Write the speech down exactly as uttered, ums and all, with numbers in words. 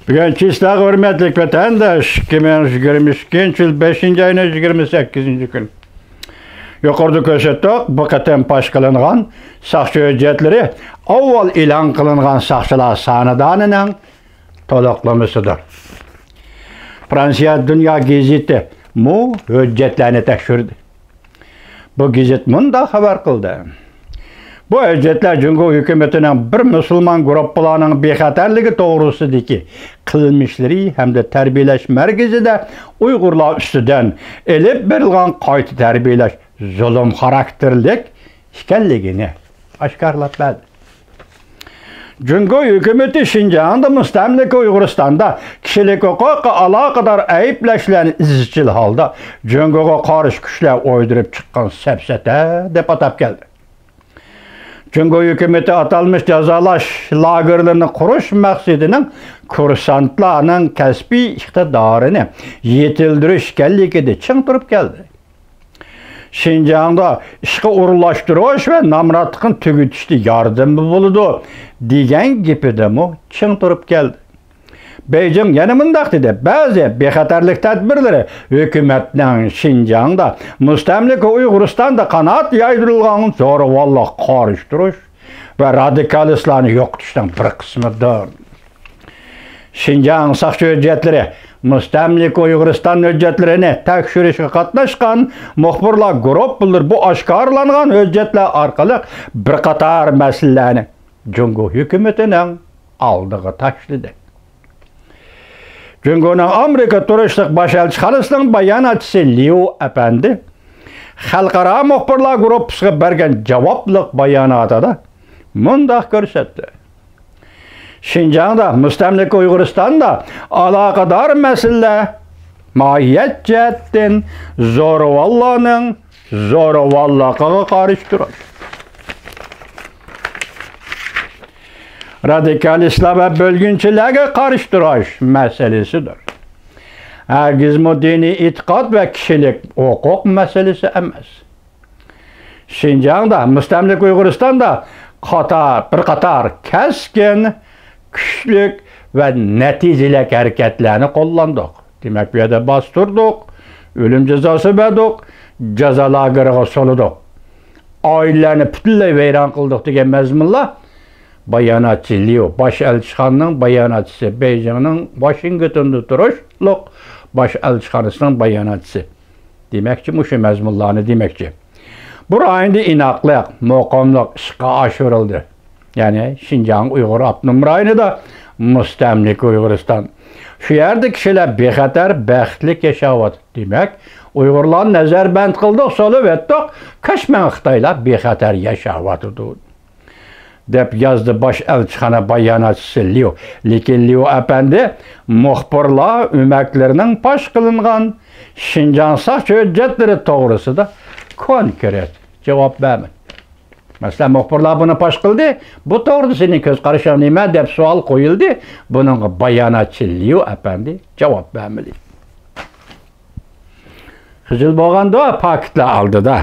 بۈگۈن چىسلاغا ھۆرمەتلىك ۋەتەنداش، ئىككى مىڭ يىگىرمە ئىككىنچى يىل بەشىنچى ئاينىڭ يىگىرمە سەككىزىنچى كۈنى. يۇقىرىدا كۆرسەتتۇق، بۇ قېتىم پاش قىلىنغان ساقچى ھۆججەتلىرى ئاۋۋال ئېلان قىلىنغان ساقچىلار سانىدانىنىڭ تولۇقلىمىسىدۇر. فرانسىيە دۇنيا گېزىتى مۇ ھۆججەتلەرنى تەكشۈردى. بۇ گېزىت مۇنداق خەۋەر قىلدى: بۇ ھۆججەتلەر جۇڭگو ھۆكۈمىتىنىڭ بىر مۇسۇلمان گۇرۇپپىلارنىڭ بىخەتەرلىكى توغرىسىدىكى قىلمىشلىرى ھەمدە تەربىيەلەش مەركىزىدە ئۇيغۇرلار ئۈستىدىن ئېلىپ بېرىلغان قايتا تەربىيەلەش زۇلۇم خاراكتېرلىك ئىكەنلىكىنى ئاشكارىلاپ بەردى. جۇڭگو ھۆكۈمىتى شىنجاڭدا مۇستەملىكە ئۇيغۇرىستاندا كىشىلىك ھوقۇققا ئالاقىدار ئەيىبلەشلەرنى ئىزچىل ھالدا جۇڭگوغا قارشى كۈچلەر ئويدۇرۇپ چىققان سەپسەتە دەپ ئاتاپ كەلدى. جۇڭگو ھۆكۈمىتى ئاتالمىش جازالاش لاگېرلىرىنى قۇرۇش مەقسىتىنىڭ كۇرسانتلارنىڭ كەسپىي ئىقتىدارىنى يېتىلدۈرۈش ئىكەنلىكىدە چىڭ تۇرۇپ كەلدى. شىنجاڭدا ئىشقا ئورۇنلاشتۇرۇش ۋە نامراتلىقنى تۈگىتىشتە ياردىمى بولىدۇ، دېگەن گېپىدىمۇ چىڭ تۇرۇپ كەلدى. بېيجىڭ يەنە مۇنداق دېدى: بەزى بىخەتەرلىك تەدبىرلىرى ھۆكۈمەتنىڭ شىنجاڭدا، مۇستەملىكە ئۇيغۇرىستاندا قانات يايدۇرۇلغان زورىۋاللىققا قارشى تۇرۇش ۋە رادىكالىستلارنى يوقىتىشنىڭ بىر قىسمىدۇر. شىنجاڭ ساقچى ھۆججەتلىرى، مۇستەملىكە ئۇيغۇرىستان ھۆججەتلىرىنى تەكشۈرۈشكە قاتناشقان مۇخبىرلار گۇرۇپپىلىرى بۇ ئاشكارىلانغان ھۆججەتلەر ئارقىلىق بىر قاتار مەسىلىلەرنى جۇڭگو ھۆكۈمىتىنىڭ ئالدىغا تاشلىدى. جۇڭگونىڭ ئامېرىكا تۇرۇشلۇق باش ئەلچىخانىسىنىڭ باياناتچىسى ليۇ ئەپەندى خەلقئارا مۇخبىرلار گۇرۇپپىسىغا بەرگەن جاۋابلىق باياناتىدا مۇنداق كۆرسەتتى: شىنجاڭدا، مۇستەملىكە ئۇيغۇرىستاندا ئالاقىدار مەسىلىلەر ماھىيەت جەھەتتىن زورىۋاللارنىڭ زورىۋاللىقىغا قارشى تۇرۇش، رادىكالىستلار ۋە بۆلگۈنچىلەرگە قارشى تۇرۇش مەسىلىسىدۇر. ھەرگىزمۇ دىنىي ئېتىقاد ۋە كىشىلىك ھوقۇق مەسىلىسى ئەمەس. شىنجاڭدا، مۇستەملىكە ئۇيغۇرىستاندا قاتار، بىر قاتار كەسكىن، كۈچلۈك ۋە نەتىجىلىك ھەرىكەتلەرنى قوللاندۇق. دېمەك، بۇ يەردە باستۇردۇق، ئۆلۈم جازاسى بەردۇق، جازا لاگېرىغا سولىدۇق، ئائىلىلەرنى پۈتۈنلەي ۋەيران قىلدۇق دېگەن مەزمۇنلار باياناتچى ليۇ، باش ئەلچىخانىنىڭ باياناتچىسى، بېيجىڭنىڭ ۋاشىنگتوندا تۇرۇشلۇق باش ئەلچىخانىسىنىڭ باياناتچىسى دېمەكچى، مۇشۇ مەزمۇنلارنى دېمەكچى. بۇ رايوندا ئىناقلىق، مۇقىملىق ئىشقا ئاشۇرۇلدى. يەنى شىنجاڭ ئۇيغۇر ئاپتونوم رايونىدا مۇستەملىكە ئۇيغۇرىستان. شۇ يەردە كىشىلەر بىخەتەر، بەختلىك ياشاۋاتىدۇ. دېمەك، ئۇيغۇرلارنى نەزەربەند قىلدۇق، سولىۋەتتۇق، كۆچمەن خىتايلار بىخەتەر ياشاۋاتىدۇ، دەپ يازدى باش ئەلچىخانا باياناتچىسى ليۇ. لېكىن ليۇ ئەپەندى مۇخبىرلار ئۆمەكلىرىنىڭ پاش قىلىنغان شىنجاڭ ساقچى ھۆججەتلىرى توغرىسىدا كونكرېت جاۋاب بەرمىدى. مەسىلەن، مۇخبىرلار بۇنى پاش قىلدى، بۇ توغرىدا سېنىڭ كۆز قارىشىڭ نېمە، دەپ سوئال قويۇلدى. بۇنىڭغا باياناتچى ليۇ ئەپەندى جاۋاب بەرمىدى. خىجىل بولغاندۇ پاكىتلار ئالدىدا.